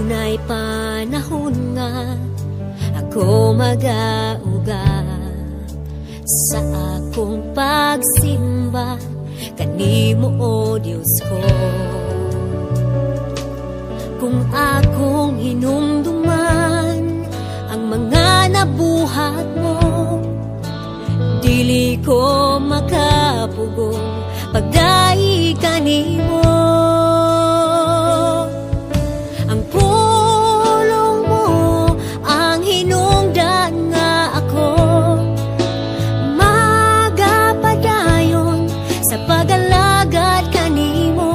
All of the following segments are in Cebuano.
Adunay panahon nga ako magauga sa akong pagsimba kanimo, o Dios ko. Kung akong hinumduman ang mga nabuhat mo, dili ko makapugong pagdai kanimo. Ang pulong mo ang hinungdan nga ako magapadayon sa pag-alagad kanimo,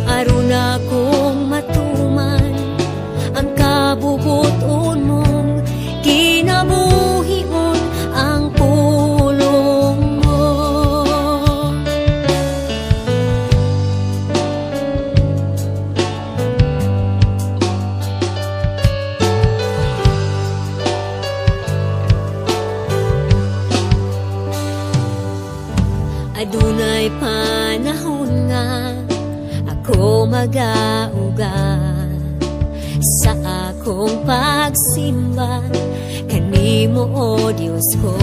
aron akong matuman ang kabubuton mong kinabuhion ang pulong mo. Adunay panahon nga ako magauga sa akong pagsimba kanimo, o Dios ko.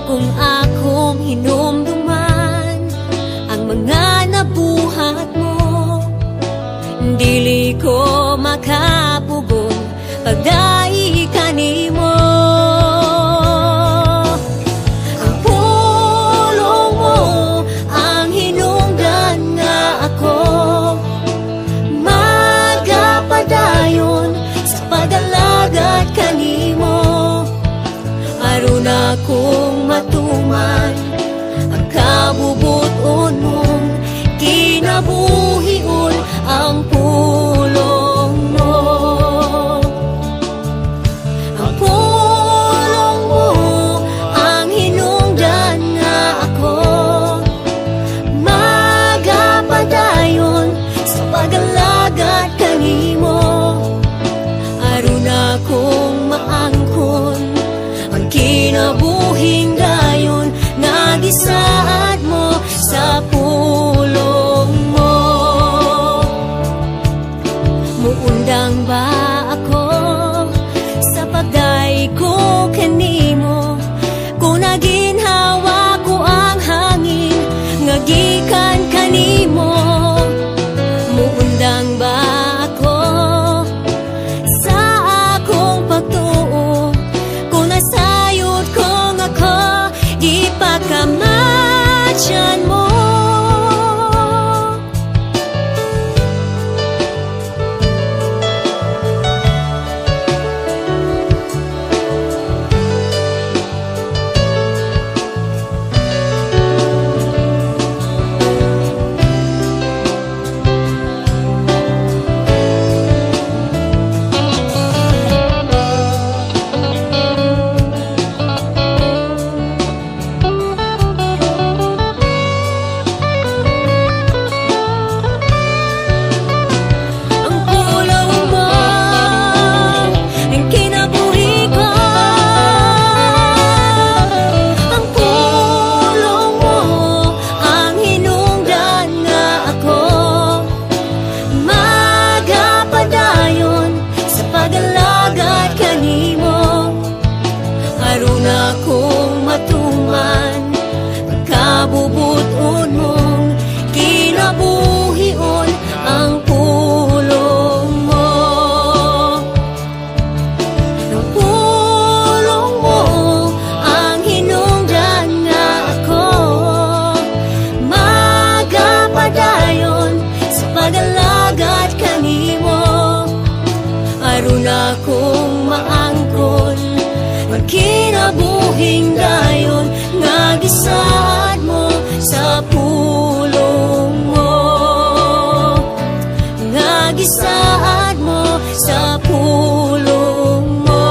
Kung akong hinumduman ang mga nabuhat mo, dili ko makapugong pagdai kanimo. Ang pulong mo ang hinungdan nga ako magapadayon sa pag-alagad kanimo, aron akong matuman ang kabubuton mong kinabuhion ang pulong mo. Ang pulong mo ang hinungdan nga ako magapadayon sa pag-alagad kanimo, aron akong maangkon ang kinabuhing dayon nga gisaad mo sa pulong mo. Muundang ba ako sa pagdai ko kanimo kung naginhawa ko ang hangin nga gikan kanimo? Muundang ba ako sa akong pagtuo kung nasayod kong ako gipakamatyan mo? Ang pulong mo ang kinabuhi ko. Ang pulong mo ang hinungdan nga ako magapadayon sa pag-alagad kanimo, aron akong matuman ang kabubuton mong kinabuhion ang pulong mo. Ang pulong mo ang hinungdan nga ako magapadayon sa pag-alagad kanimo, aron akong maangkon ang kinabuhing dayon nga gisaad mo sa pulong mo, nga gisaad mo sa pulong mo,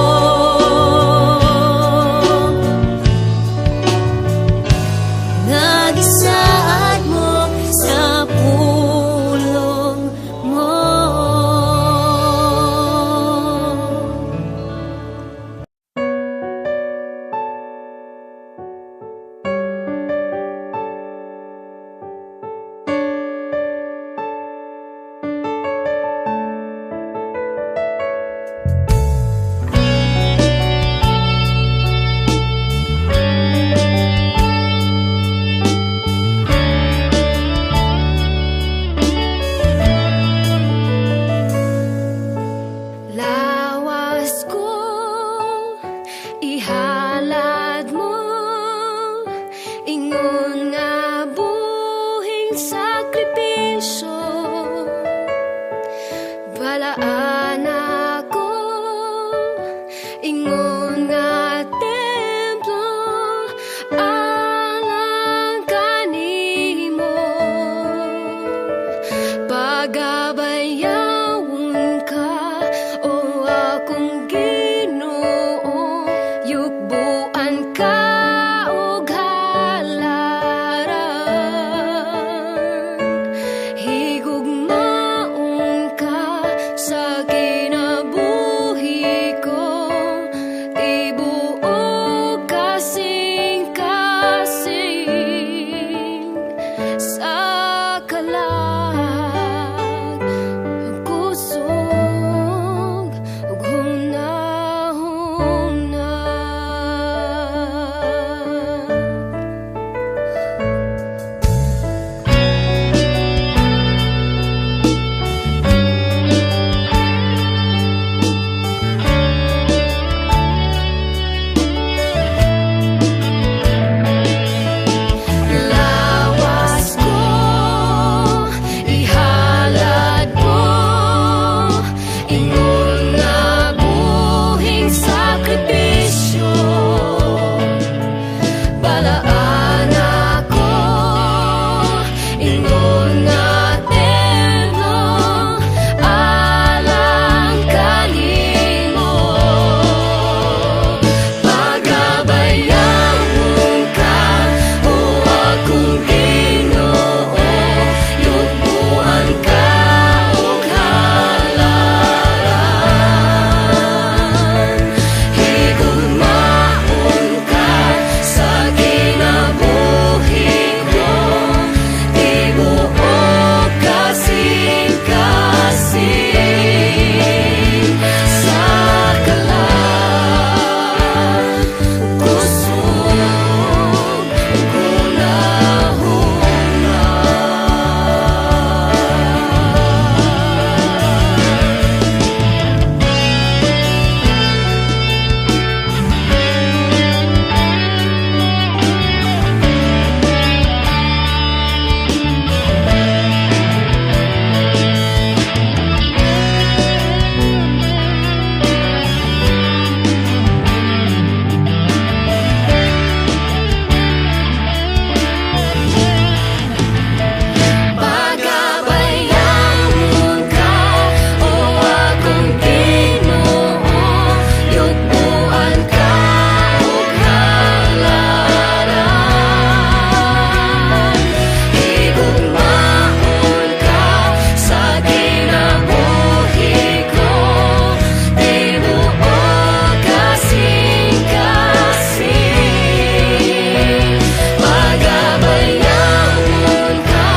nga gisaad mo sa pulong mo. Balaan ako, ingon nga templo alang kanimo. Pagabayawon ka, o akong Ginoo, yugbuan ka og halaran. Higugmaon ka sa kinabuhi ko, tibuok kasing-kasing sa kalag, kusog ug hunahuna. Lawas ko, ihalad mo, ingon nga buhing sakripisyo. Balaan ako, ingon nga templo alang kanimo. Pagabayawon ka, o akong Ginoo, yugbuan ka og halaran. Higugmaon ka sa kinabuhi ko, tibuok kasing-kasing sa kalag, kusog ug hunahuna. Pagabayawon ka, o akong Ginoo, yugbuan ka og halaran. Higugmaon ka sa kinabuhi ko, tibuok kasing-kasing. Pagabayawon ka,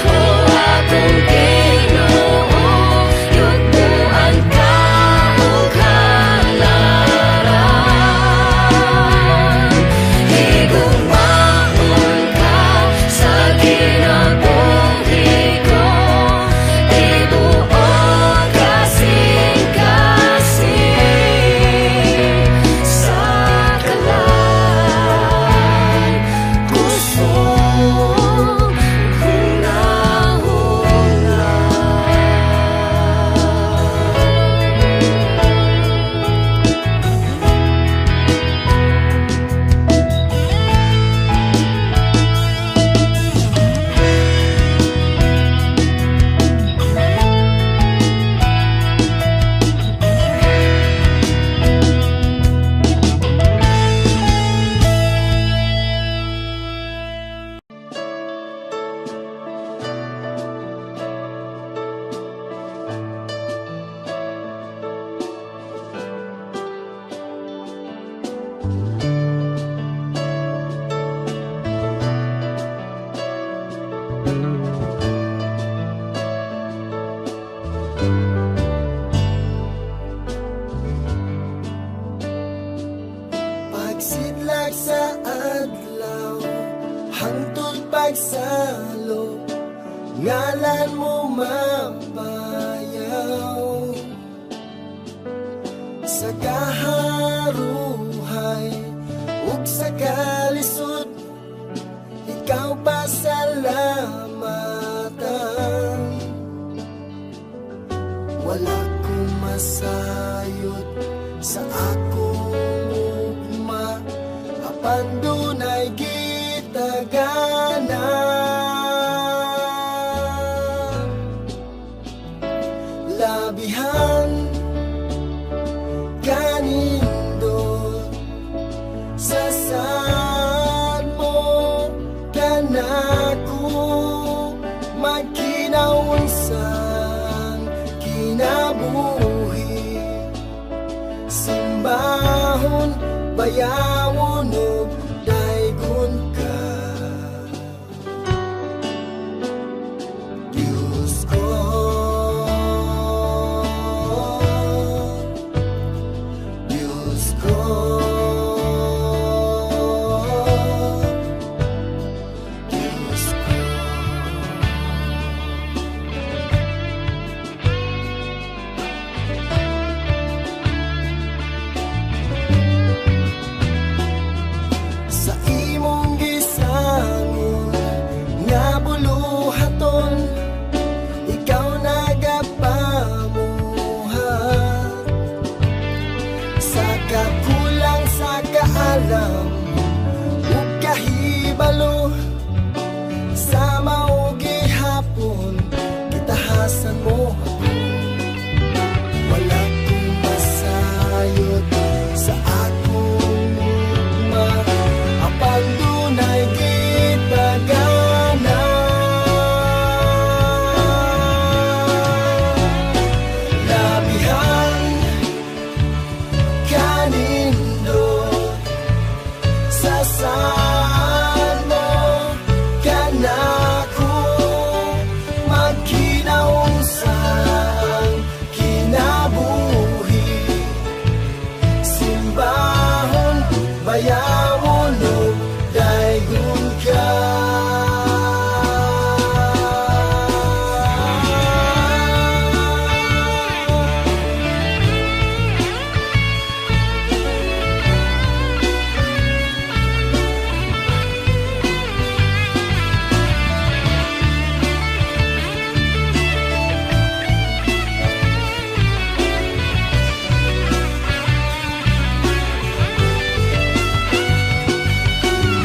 o akong Ginoo, yugbuan ka og halaran. Higugmaon ka sa kinabuhi ko, tibuok kasing-kasing sa kalag, kusog hunahuna. Pagsidlak sa adlaw hangtod pagsalop, ngalan mo mabayaw. Sa kaharuhay ug sa kalisod, ikaw pasalamatan. Wala ko masayod sa akong ugma, apan dunay gitagana. Labihan kanindot sa saan mo kanako magkinaunsang kinabuhi, simbahon, bayawon ug daygon ka, Diyos ko, Diyos ko, Diyos ko. Sa imong gisangon nga buluhaton, ikaw nagapamuhat. Sa kakulang sa kaalam ug kahibalo, sa mao gihapon gitahasan mo ako. Wala kong masayod sa akong ugma, apan dunay gitagana. Labihan kanindot sa saan mo kanako magkinaunsang kinabuhi, simbahon, bayawon ug daygon ka.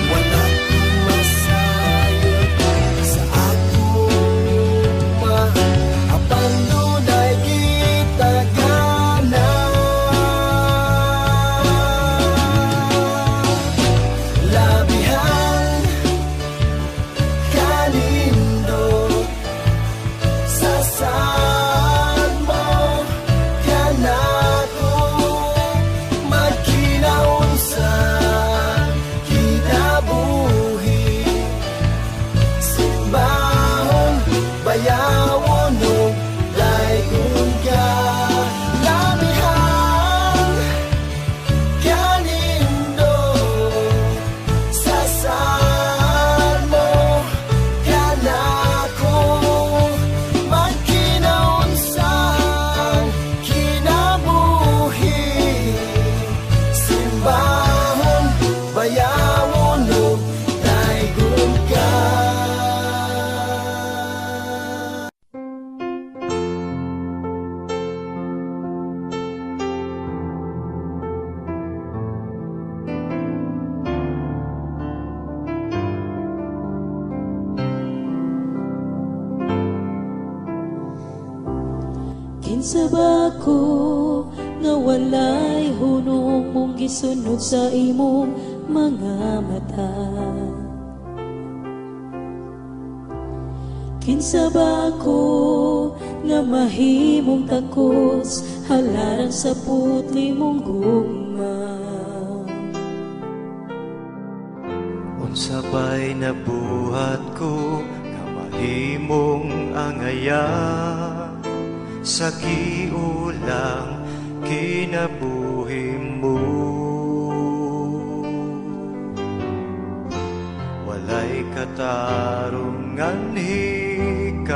Wala kong masayod sa akong ugma, apan dunay gitagana. Labihan kanindot sa saan mo kanako magkinaunsang kinabuhi, simbahon, bayawon ug daygon ka. Labihan kanindot sa saan mo kanako magkinaunsang kinabuhi, simbahon, bayawon ug daygon ka. Kinsa ba ko nga walay hunong mong gisunod sa imong mga mata? Kinsa ba ko nga mahimong takos halaran sa putli mong gugma? Unsa ba'y nabuhat ko nga mahimong angaya sa kiulang kinabuhi mo? Walay katarungan hikanako,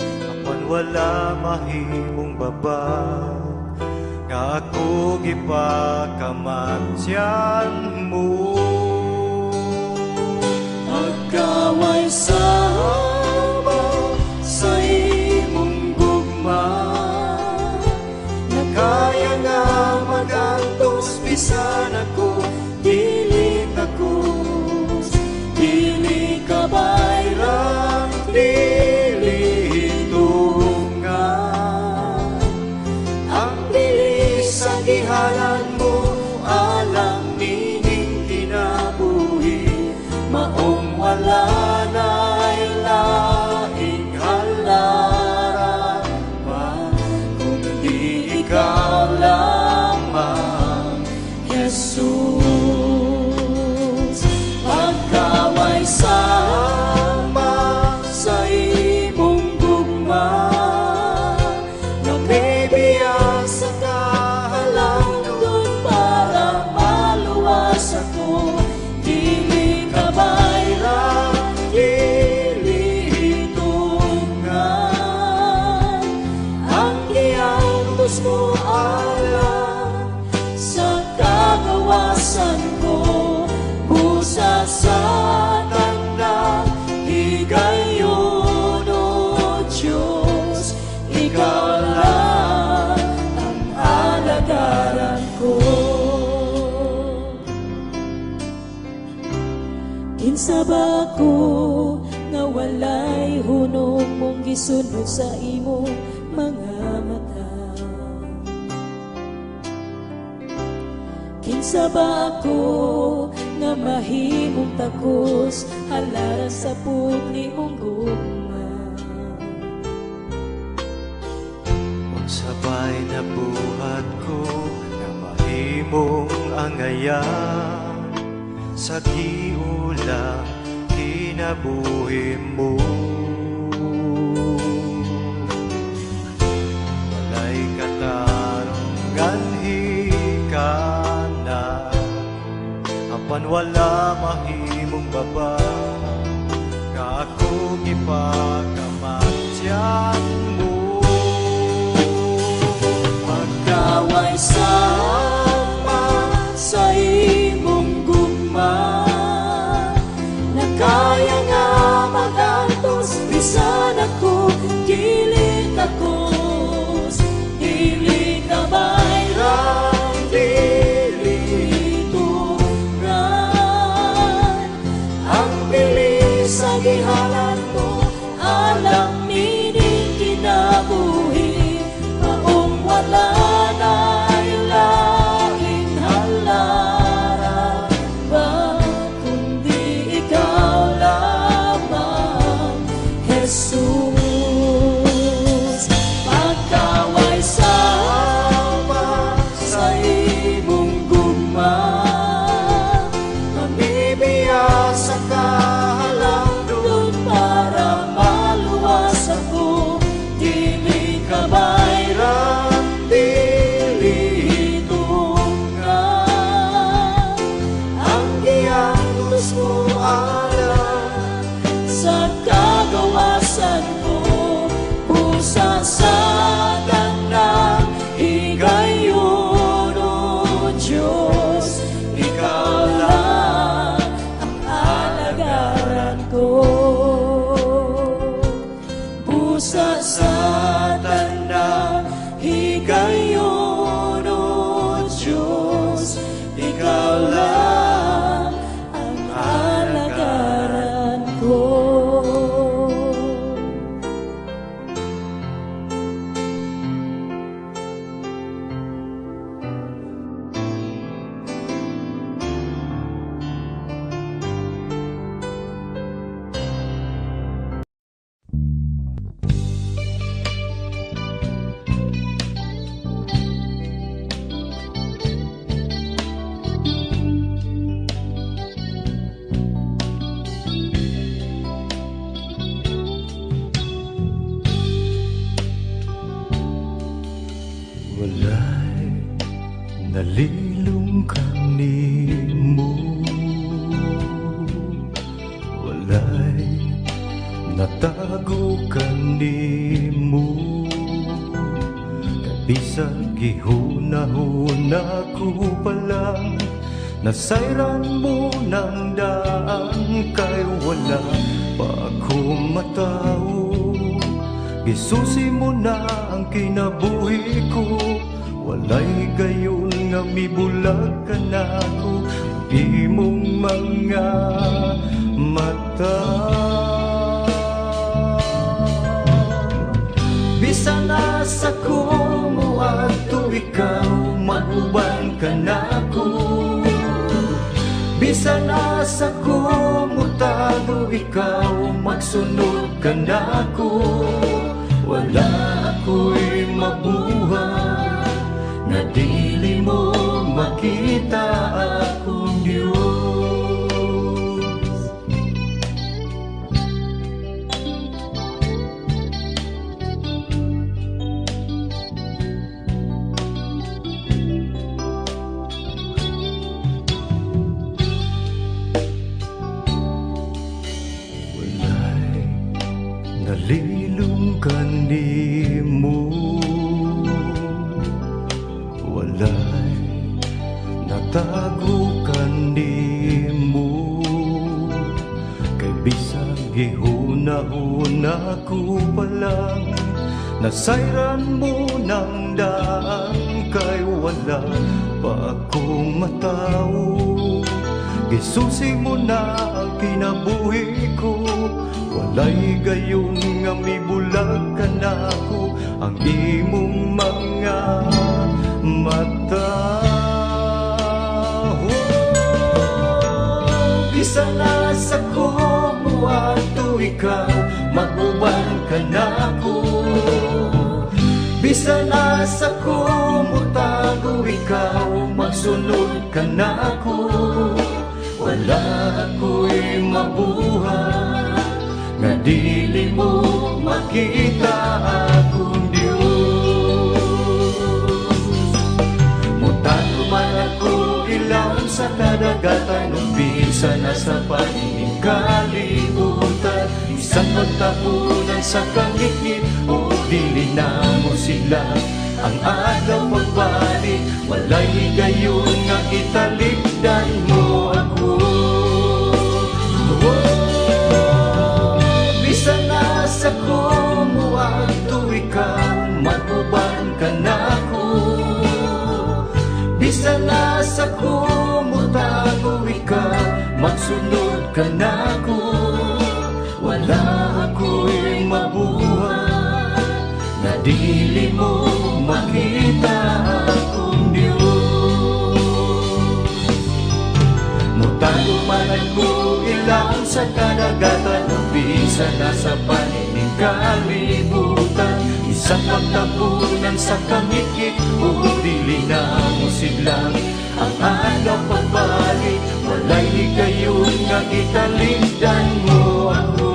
apan wala mahimong babag nga ako gipakamatyan mo. Pagkaway sama sa imong Giantos mo alang sa kagawasan ko, busa sa tanang higayon, O Diyos, ikaw lang ang alagaran ko. Kinsa ba ako nga walay hunong mong gisunod sa imong mga mata? Kinsa ba ako nga mahimong takos halara sa putli mong gugma? Unsa ba'y nabuhat ko nga mahimong angayan sa giula kinabuhi mo? Walay katarungan hikana, apan wala mahimong baba nga ako gipakamatyan mo. Pagkaway sama sa imong gugma, na kaya nga magantos bisan ako dili takos, dili ka bayrang dili turan. Ang bilis sa gihalan mo alang nining kinabuhi, maong wala na'y laing halaran ba kundi ikaw lamang, Jesus. Pagkaway sama sa imong gugma, Namibiya sa kahalandon para maluwas ako, dili ka bayrang dili tungan. Ang giantos mo alang sa kagawasan ko, pusa sa tanang higayon, O Diyos, ikaw lang ang alagaran ko. Pusa sa tanang higayon, O Diyos, ikaw lang ang alagaran ko. Walay nalilong kanimo, walay natago kanimo. Kay bisag gihuna-huna ko pa lang, nasayran mo ng daan. Kay wala pa ako matawo, gisusi mo na ang kinabuhi ko. Walay gayon nga mibulag ka na ako, imong mga mata. Bisan asa ko moadto, ikaw mag-uban ka na ako. Bisan asa ko motago, ikaw magsunod ka na ako. Wala ako'y mabuhat nga dili mo makita akong Diyos. Walay nalilong kanimo, Nako pa lang nasayran mo ng daan, kay wala pa akong matawo. Gisusi mo na ang kinabuhi ko, walay gayon nga mibulag ka na ako ang imong mga mata. Oh, bisan asa ko moadto, ikaw mag-uban ka nako. Bisan asa ko motago, ikaw magsunod ka nako. Wala ako'y mabuhat nga dili mo makita akong Diyos. Mutago man ako ilawom sa kadagatan, ug bisan na sa paningin kalibutan, bisan pagtapunan sa kangitngit, o dili na mo sila ang adlaw pagbalik, walay higayon nga italikdan mo ako. Oh, bisan asa ko moadto, ikaw mag-uban ka nako. Bisan asa ko motago, ikaw magsunod ka nako. Wala ako'y mabuhat na dili mo makita akong Diyos. Mutago man ako ilawom sa kadagatan, o bisan na sa panining kalibutan, isang pagtapunan sa kangitngit, o dili na mo sidlang ang adlaw pagbalik, walay higayon nga italikdan mo ako.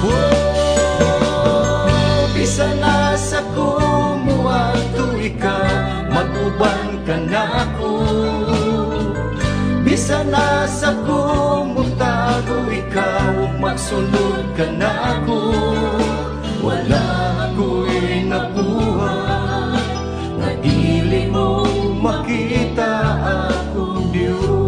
Oh, bisan asa ko moadto, ikaw mag-uban ka nako. Bisan asa ko motago, ikaw magsunod ka nako. Wala ako'y nabuhat na dili mo makita akong Diyos.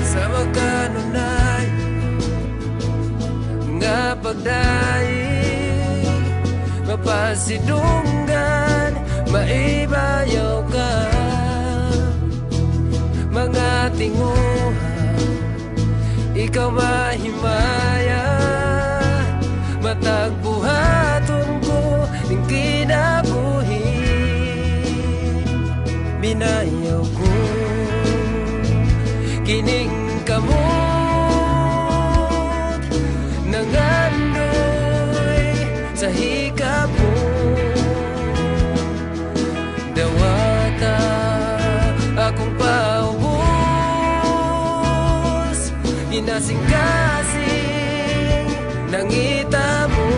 Sa magkanunay nga pagdaig, mapasidunggan, maibayaw ka. Mga tinguha, ikaw mahimaya. Matag buhaton ko ning kinabuhi. Minayaw ko kining kamot nangandoy sa hikap mo. Dawata akong paubos, ginasing-kasing nangita mo,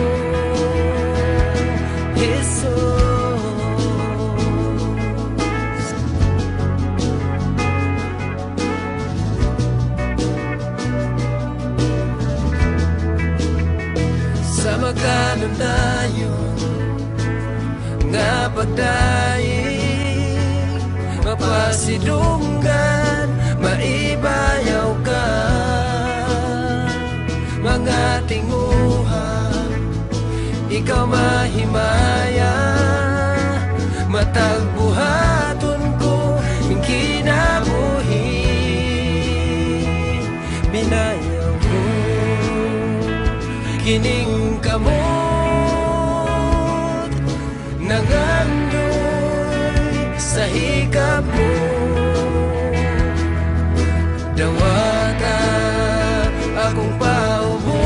Jesus. Sa magkanunayon nga pagdaig, mapasidunggan, maibayaw ka. Mga tinguha, ikaw mahimaya. Matag buhaton ko ning kinabuhi. Minayaw ko kining kamot nangandoy sa hikap mo. Dawata akong paubos,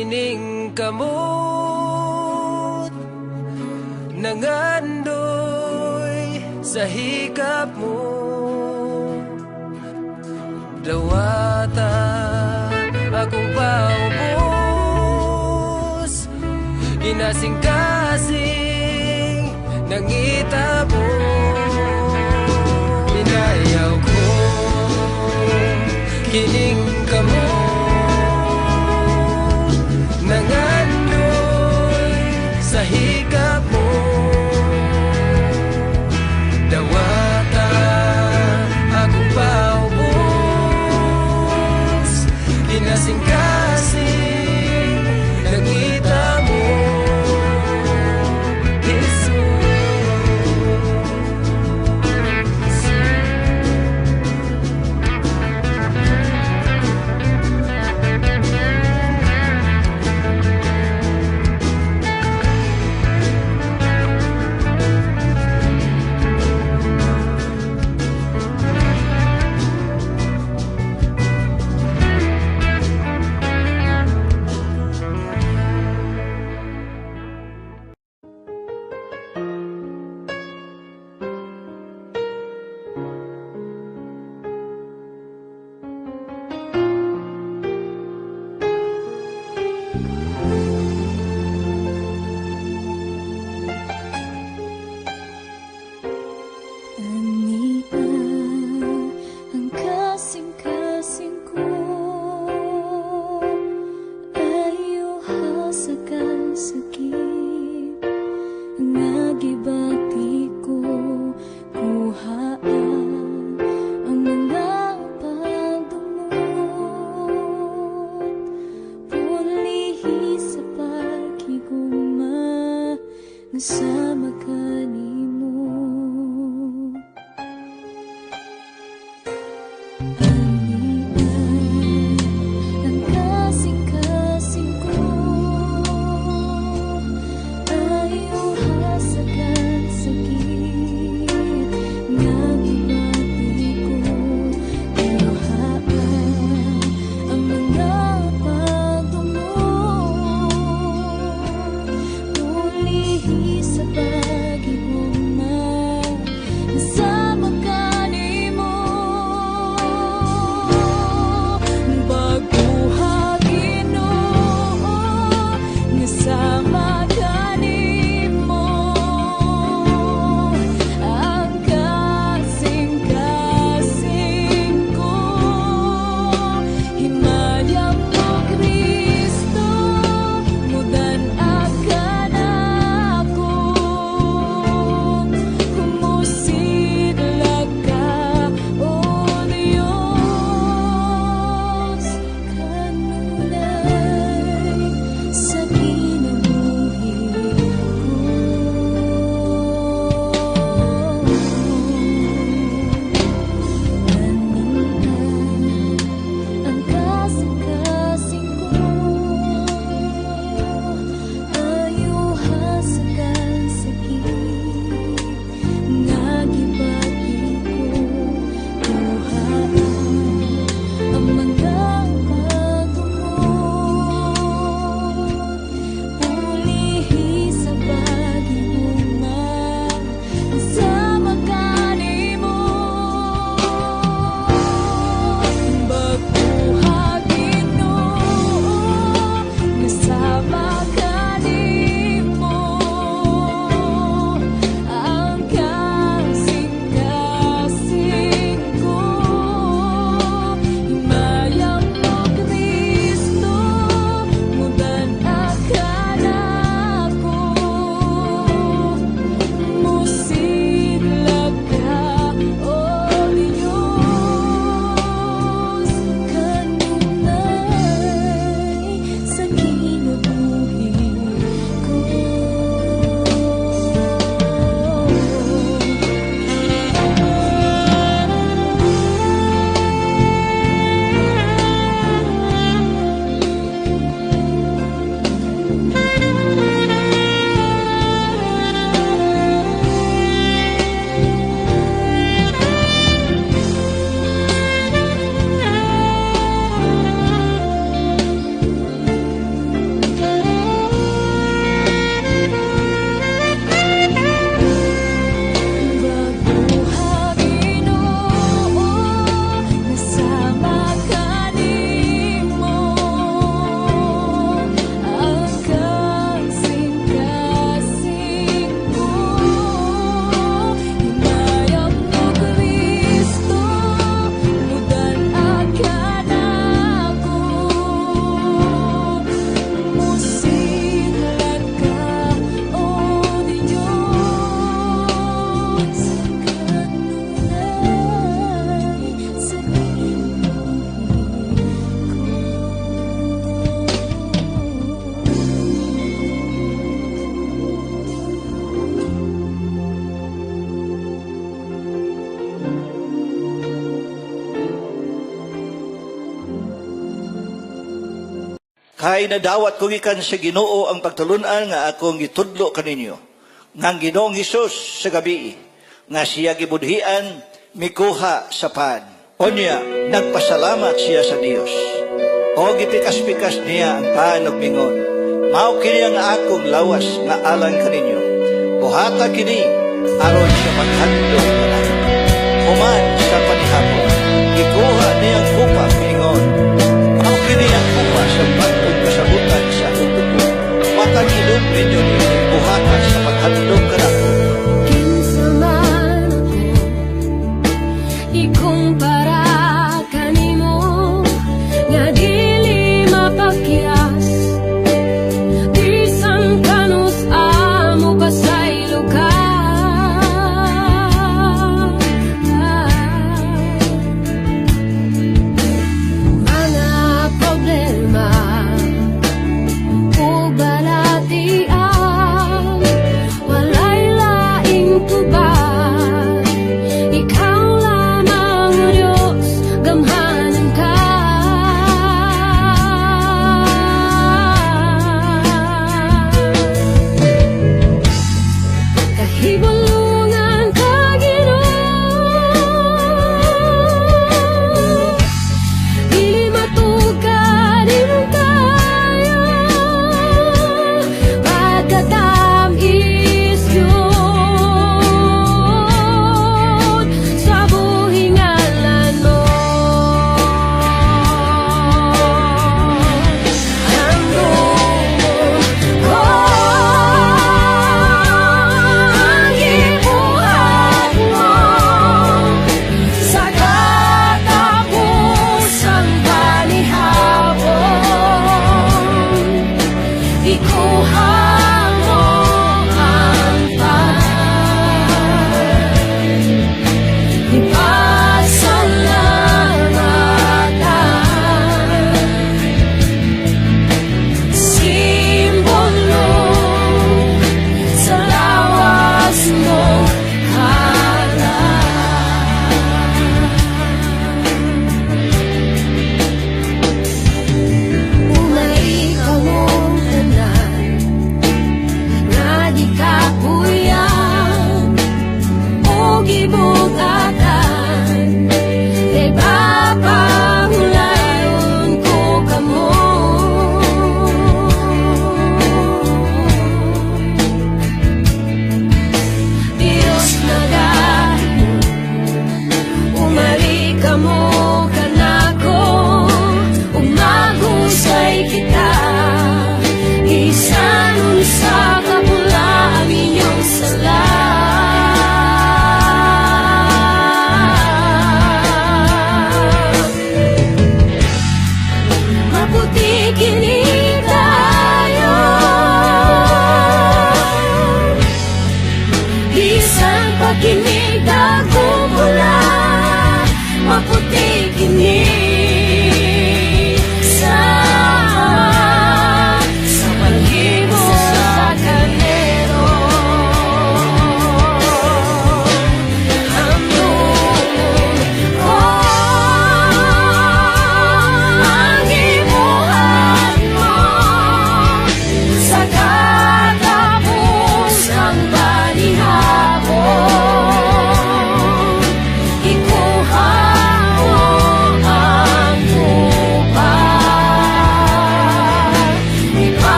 Kining kamot nangandoy sa hikap mo. Dawata akong paubos, inasing-kasing nangita mo. Minayaw ko kining kamot nangandoy sa hikap mo. Dawata akong paubos, inasing-kasing nangita mo, Jesus. Kay nadawat ko gikan sa Ginoo ang pagtulunan nga akong gitudlo kaninyo. Nga ang Ginoong Hesus sa gabi nga siya gibudhian, mikuha sa pan. Unya, nagpasalamat siya sa Dios. O gipikas-pikas niya ang pan ug mingon, "Mao kini ang akong lawas nga alang kaninyo. Buhata kini aron sa paghandom kanako." Human sa panihapon, gikuha niya ang kupa, miingon, "Mao kini ang kupa sa bag-ong kasabutan sa akong dugo. Matag inom ninyo niini, buhata sa paghandom kanako." Kinsa man ako ikumpara kanimo nga dili mapakyas, bisan kanus-a mopasaylo ka.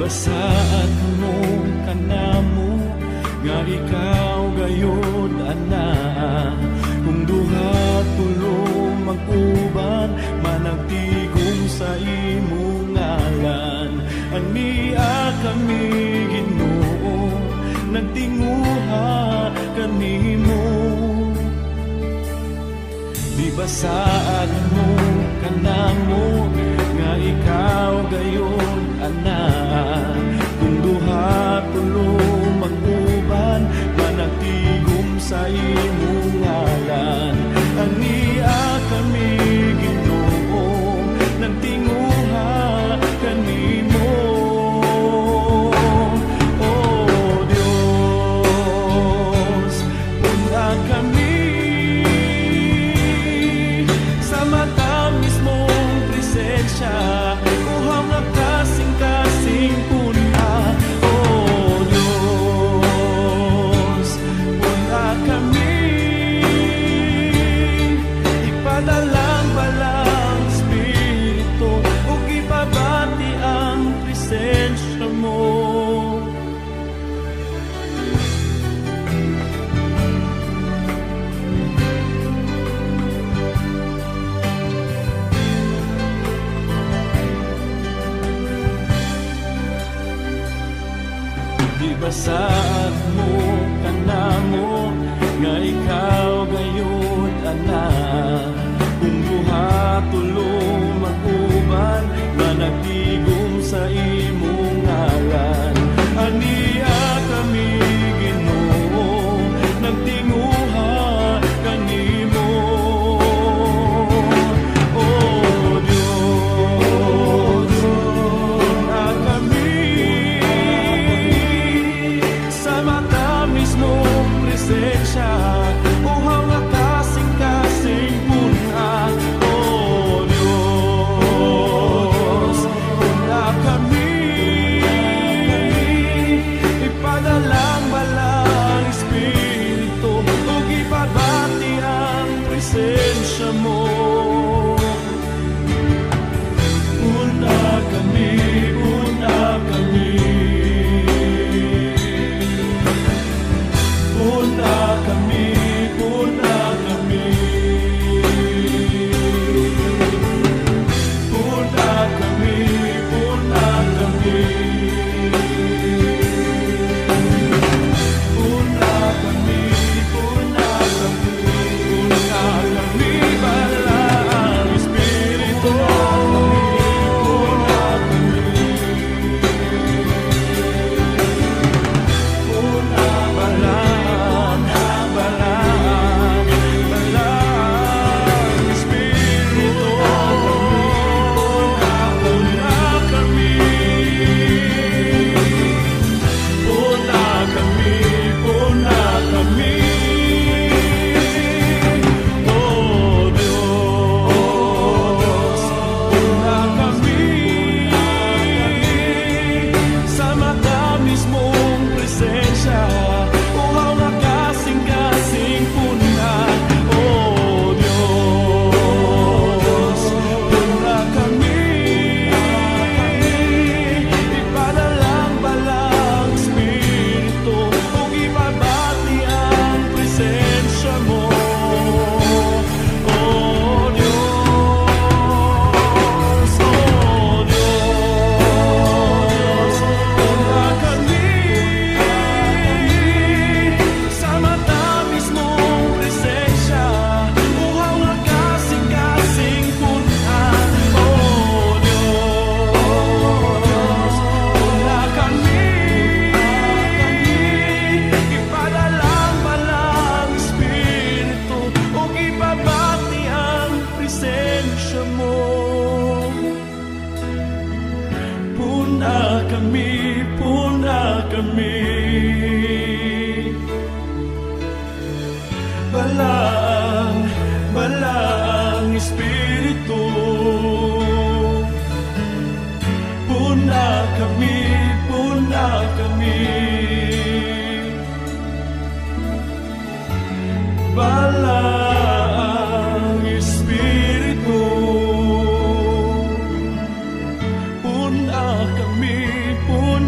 Di ba saad mo kanamo nga ikaw gayod anaa? Kung duha tulo mag-uban, managtigom sa imong ngalan. Ania kami, Ginoo, nagtinguha kanimo. Di ba saad mo kanamo nga ikaw gayon anaa? Kung duha tulo mag-uban, managtigom sa imong ngalan. Ania kami, Ginoo, nagtinguha kanimo. O Dios, una kami sa matamis mong presensya, uhaw nga kasing-kasing puna. O Diyos, puna kami, ipadalang balang Espiritu ug ipabati ang presensya mo. Di ba saad mo kanamo nga ikaw gayud anaa? Kung duha tulo mag-uban, managtigom sa imong ngalan. Ania kami, Ginoo, nagtinguha kanimo. O Dios, una kami sa matamis mong presensya, uhaw nga kasing-kasing puna. O Diyos, una kami, ipadalang balang Espiritu ug ipabati ang presensya mo. Una kami, una kami. Una kami, una kami. Una kami, una kami. Una kami, una kami. Una kami, balang Espiritu. Una kami. Una balang, balang, balang Espiritu. Una kami. Una kami, una kami. O Diyos, una kami sa matamis mong presensya, uhaw nga kasing-kasing puna. O Diyos, una kami, ipadalang balang Espiritu ug ipabati ang presensya mo. O Diyos, O Diyos, una kami sa matamis mong presensya, uhaw nga kasing-kasing puna. O Diyos, una kami, ipadalang balang Espiritu ug ipabati ang presensya mo. Puna kami, puna kami. Balang, balang Espiritu. Puna kami, puna kami. Balang Espiritu. Puna kami, puna.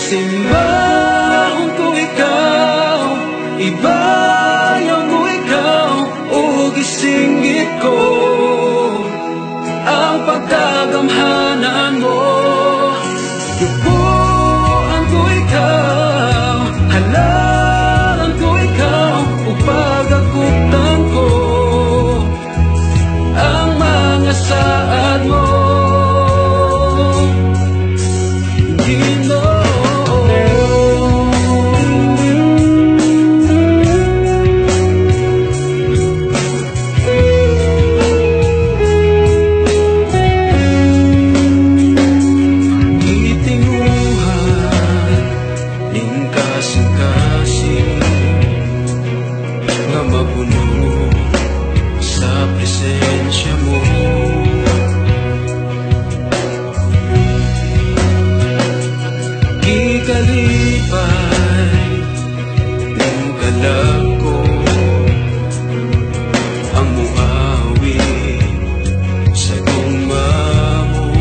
Simbahon ko ikaw, ibayaw ko ikaw, ug isingit ko ang pagkagamhanan mo. Yukuan ko ikaw, halaran ko ikaw, ug pagakutan ko ang mga saad mo, Ginoo. Gitinguhan ning kasing-kasing nga mapuno sa presensya mo. Gikalipay ning kalag ko ang muawi sa gugma mo.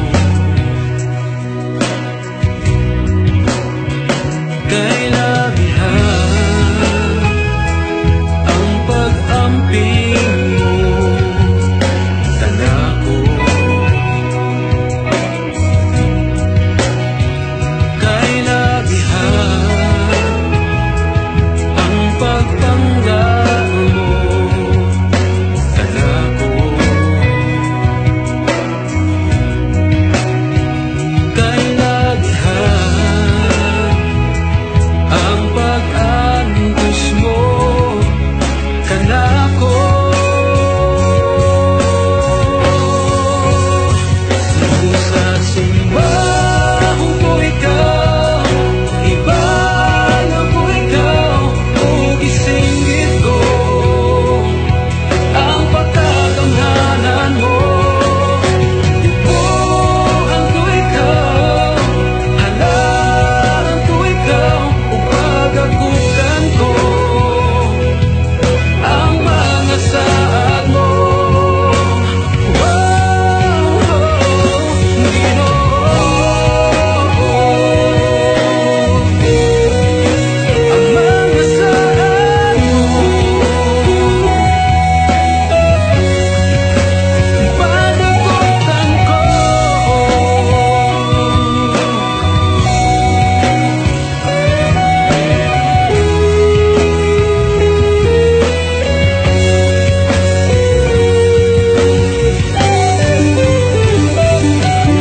Kay labihan ang pag-amping mo kanako. Kay labihan ang pagpangga mo kanako. Kay labihan ang pag-antos mo kanako. Sa simbahon ko ikaw, ibayaw ko ikaw, ug isingit ko ang pagkagamhanan mo. Yukuan ko ikaw, halaran ko ikaw, ug pagakutan ko ang mga saad mo. Wow, Ginoo. Ang mga saad mo, pagakutan ko.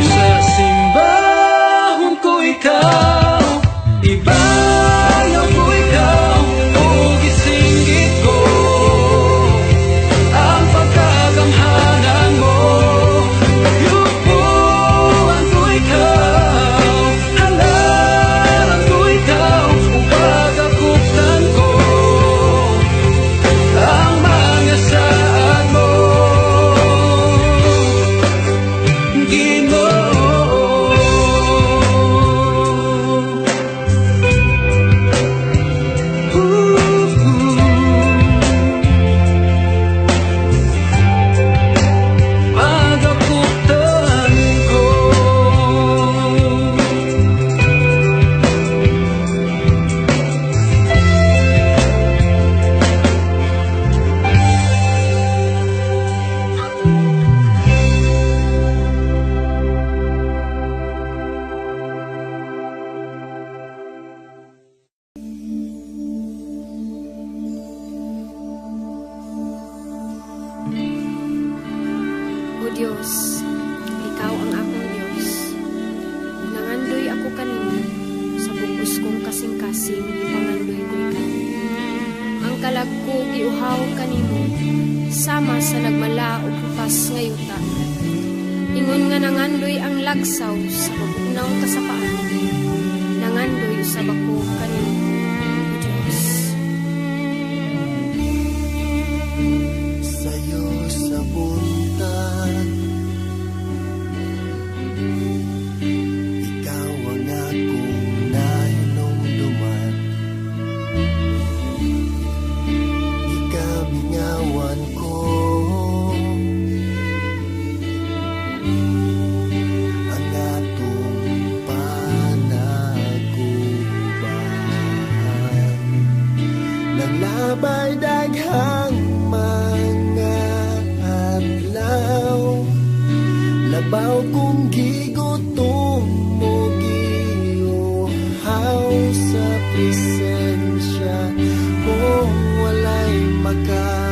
Sa simbahon ko ikaw, ibayaw ko ikaw, ug isingit ko ang pagkagamhanan mo. Yukuan ko ikaw, halaran ko ikaw, ug pagakutan ko ang mga saad mo, Ginoo. Pagakutan ko. O Dios, ikaw ang akong Dios. Nangandoy ako kanimo sa bug-os kong kasing-kasing, ipangandoy ko ikaw. Ang kalag ko giuhaw kanimo sama sa nagmala og hupas nga yuta. Ingon nga nangandoy ang lagsaw sa mabugnaw kasapaan, nangandoy usab ako kanimo, O Dios. Sa'yo sa buntag, ikaw ang akong nahinumduman. Ikamingawan ko ang atong paglaom. Naglabay daghang mga adlaw, labaw kong gigutom mo, giuhaw sa presensya mo, walay makalabaw.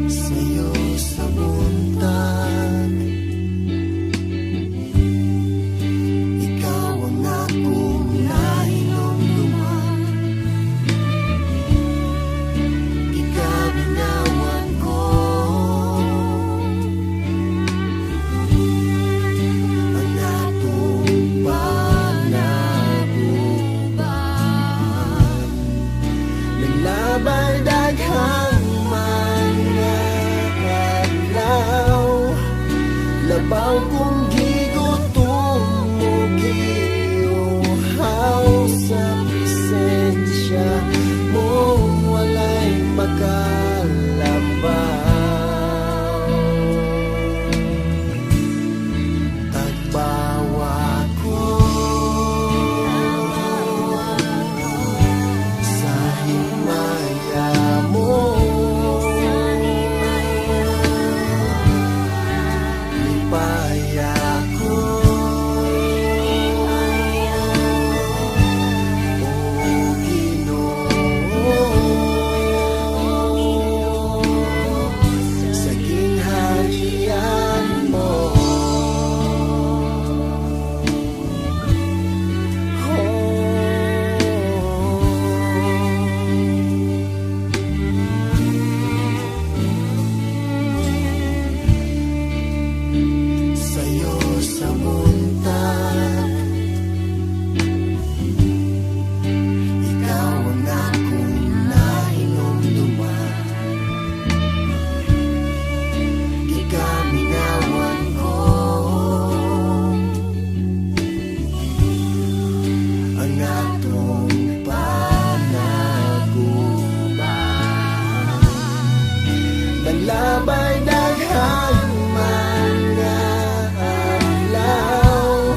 Sa'yo sa buntag, ikaw ang akong nahinumduman. Ikamingawan ko ang atong panaguban. Naglabay daghang mga adlaw, labaw kong gigutom mo, giuhaw sa presensya mo, walay makalabaw. Tagbawa ko sa himaya mo, lipaya ko, O Ginoo, sa gingharian mo. Sa'yo sa buntag, ikaw ang akong nahinumduman. Ikamingawan ko ang atong panaguban. Naglabay daghang mga adlaw,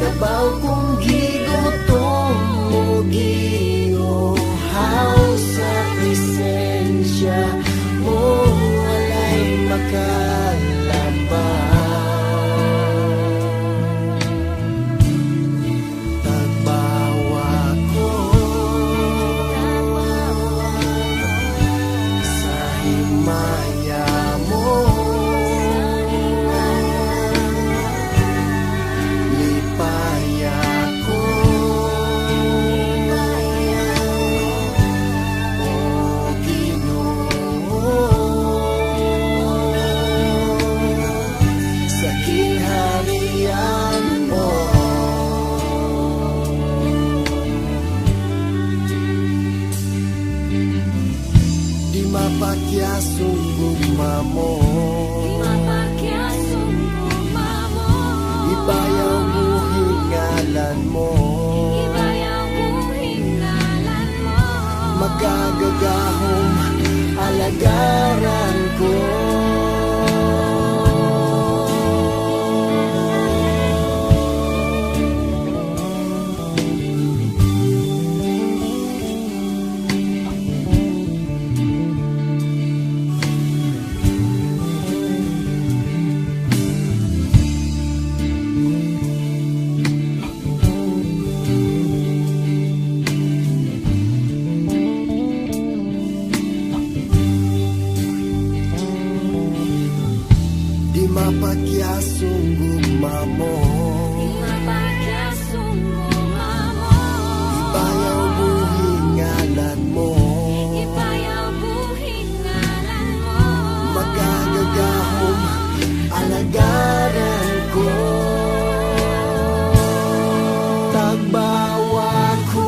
labaw kong gigutom mo, giuhaw sa presensya mo, walay makalabaw. Tagbawa ko sa himaya mo, lipaya ko, O Ginoo, sa gingharian mo. Di mapakyasong gugma mo, ibayaw buhing ngalan mo, magagagahom alagaran ko. Di mapakyasong gugma mo, ibayaw buhing ngalan mo, magagagahom alagaran ko. Tagbawa ko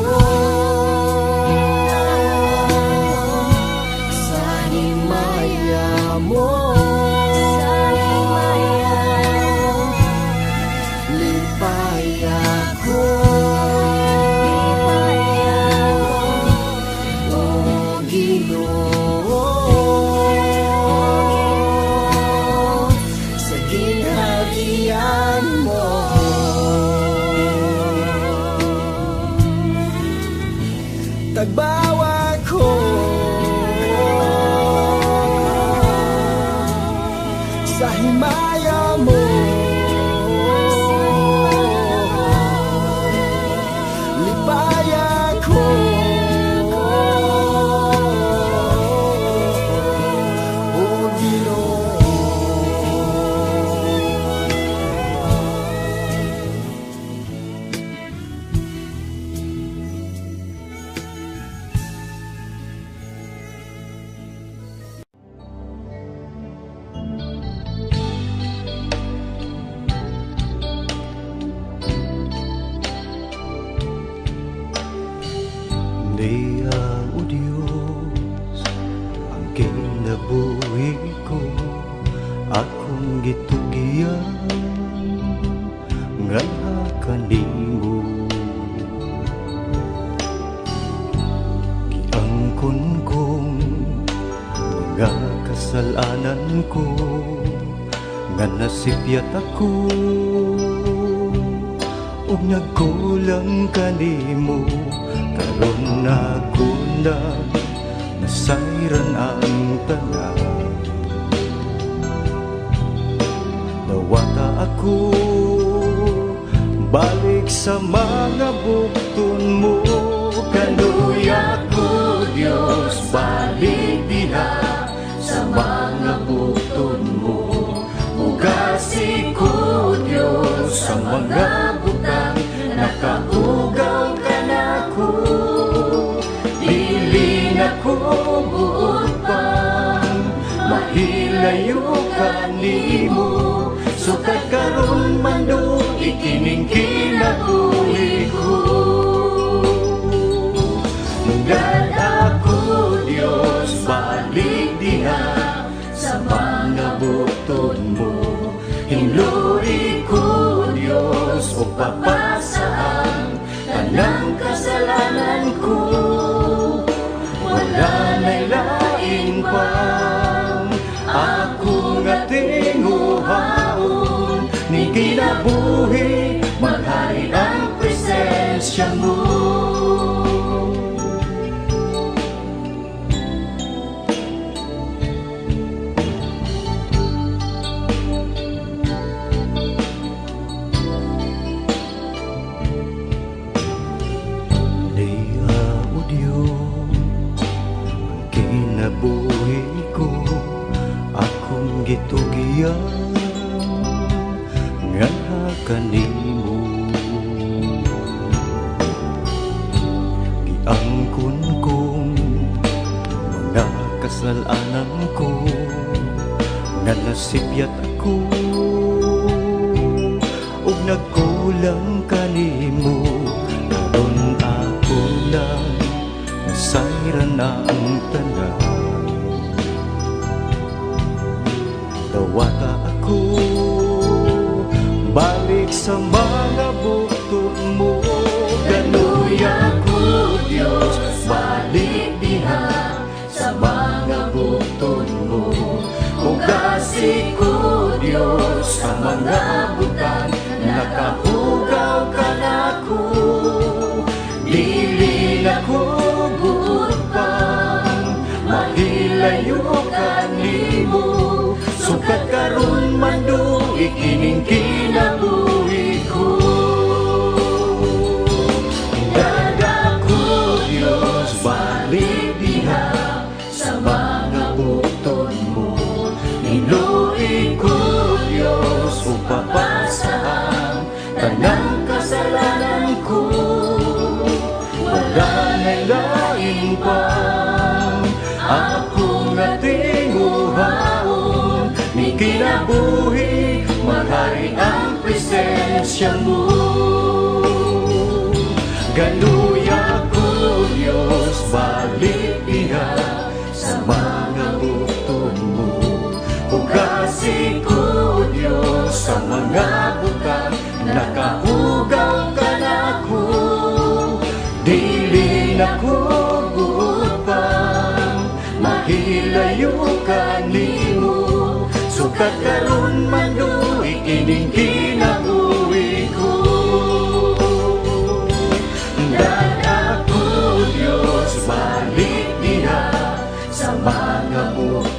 sa himaya mo, Sa himaya mo. Lipaya ko, O Ginoo. Niya, O Diyos, ang kinabuhi ko, akong gitugian nganha kanimo. Giangkon kong mga kasalanan ko, nga nasipyat ako ug nagkulang kanimo. Karon ako na nasayran ang tanan. Dawata ako balik sa mga bukton mo. Kanuya ko, Diyos, balik diha sa mga bukton mo. Ugasi ko, Diyos, sa mga butang nakaugaw ka nako. Dili na ko buot pang mahilayo ka nimo. Sukad karon mandugi kining kinabuhi ko. Nunggad ako, Diyos, balik diha sa mga bukton mo. Hinlui ko, Diyos, o papasaan tanang kasalanan ko. Wala na'y lain pang ako nga tinguhaon. Ni kinabuhi, maghari ang presensya mo. Niya, O Diyos, ang kinabuhi ko, akong gitugian nganha kanimo. Giangkon kong mga kasalanan ko, nga nasipyat ako ug nagkulang kanimo. Karon ako lang nasayran ang tanan. Dawata ako balik sa mga bukton mo. Kanuya ko, Diyos, balik diha sa mga bukton mo. Ugasi ko, Diyos, sa mga butang nakahugaw ka nako. Dili na ko buot pang mahilayo ka nimo. Sukad karon mandugi kining kinabuhi ko. Dada ko, Diyos, balik diha sa mga bukton mo. Hinlui ko, Diyos, upapasaan tanang kasalanan ko. Wala na'y lain pang ako nga tinguhaon. Ni kinabuhi, maghari ang presensya mo. Galuya ko, Diyos, balik diha sa mga bukton mo. Ugasi ko, Diyos, sa mga butang nakahugaw ka nako. Dili na ko buot pang mahilayo ka nimo. Sukad karon manduhi kining kinabuhi ko. Dada ko, Diyos, balik diha sa mga bukton.